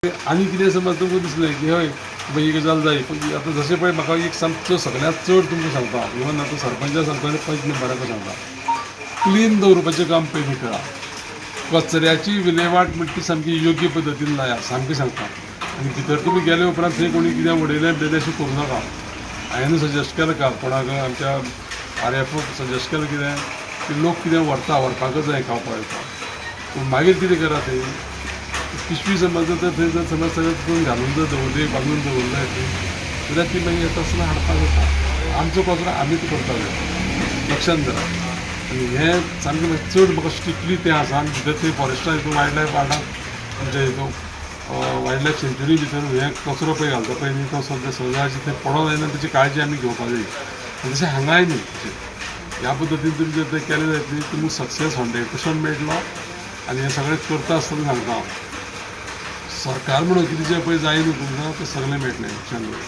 आनी कितें समज तुमकां दिसलें की हय बाबा ही गजाल जाय. आतां जशें पळय म्हाका एक सामको सगळ्यांत चड तुमकां सांगता, इवन आतां सरपंचा सांगता आनी पंच मेंबराक सांगता, क्लीन दवरपाचें काम पयलीं करा. कचऱ्याची विलेवाट म्हणटा ती सामकी योग्य पद्दतीन लाया, सामकें सांगता. आनी भितर तुमी गेले उपरांत थंय कोणी कितें उडयलें बिडयलें अशें करूं नाका. हांवें सजेस्ट केलें काल कोणाक, आमच्या आर एफ ओक सजेस्ट केलें, कितें की लोक कितें व्हरता, व्हरपाकच जाय खावपाक येवपाक, पूण मागीर कितें करा, थंय पिशवी समज जर थंय जर समज सगळें तितून घालून जर दवरली, बांदून दवरले थंय जाल्यार ती मागीर येता आसतना हाडपाक जाता. आमचो कचरो आमीच करता जाय, लक्षांत धरा. आनी हें सामकें मातशें चड म्हाका स्ट्रिक्टली तें आसा. आनी भितर थंय फॉरेस्टा हितून वायल्ड लायफ वाठार आमच्या हितून वायल्ड लायफ सँच्युरी भितर हें कचरो पळय घालता पळय न्ही, तो सद्या सदांच थंय पडोंक जायना, तेची काळजी आमी घेवपाक जाय. आनी तशें हांगाय न्ही, तशें ह्या पद्दतीन तुमी जर तें केलें जायत न्ही, तुमकां सक्सेस 100% मेळटलो. आनी हें सगळें करता आसतना सांगता हांव, सरकार म्हणून कितें जें पळय जाय न्हू तुमकां, तें सगळें मेळटलें, लक्षांत दवर.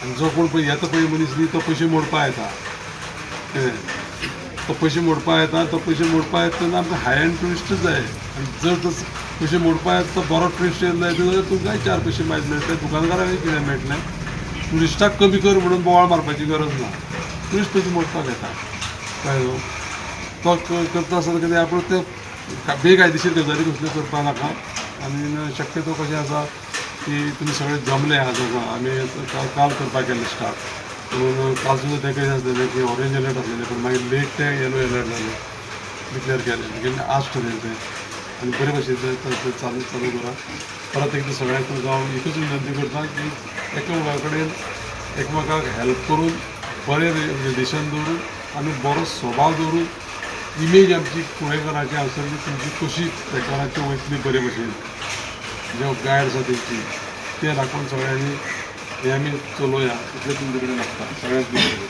आनी जो कोण पळय येता पळय मनीस न्ही, तो पयशे मोडपा येता. कितें तो पयशे मोडपा येता? तो पयशे मोडपा येता तेन्ना आमकां हाय एंड ट्युरिस्टच जाय. आनी जर तो पयशे मोडपा येता, तो बरो ट्युरिस्ट येयलो जायत जाल्यार तुमकांय चार पयशे मागीर मेळटले, दुकानदाराकय कितें मेळटलें. ट्युरिस्टाक कमी कर म्हणून बोवाळ मारपाची गरज ना. ट्युरिस्ट पयशे मोडपाक येता, कळ्ळें न्हू? तो करता आसतना कितें आपण ते बेकायदेशीर गजाली कसल्यो करपा नाका. आनी शक्यतो कशें आसा की तुमी सगळे जमले आज आसा. आमी काल करपाक केल्लें स्टार्ट, पूण काल सुद्दां तें कशें आसलेलें की ऑरेंज अलर्ट आसलेलें, पूण मागीर लेट तें येलो अलर्ट जालें, डिक्लेअर केलें. मागीर आज ठरयलें तें आनी बरे भशेन तें चालू चालू करा. परत एकदां सगळ्यांक तुमकां हांव एकूच विनंती करता की एकामेका कडेन एकमेकाक हेल्प करून, बरें रिलेशन दवरून आनी बरो स्वभाव दवरून इमेज आमची कुळेकराची हांगासरली तुमची कशी ट्रेकराची वयतली बरे भशेन, जे गायड आसा तेंची तें राखून सगळ्यांनी हें आमी चलोवया, इतलें तुमचे कडेन मागता सगळ्यांक.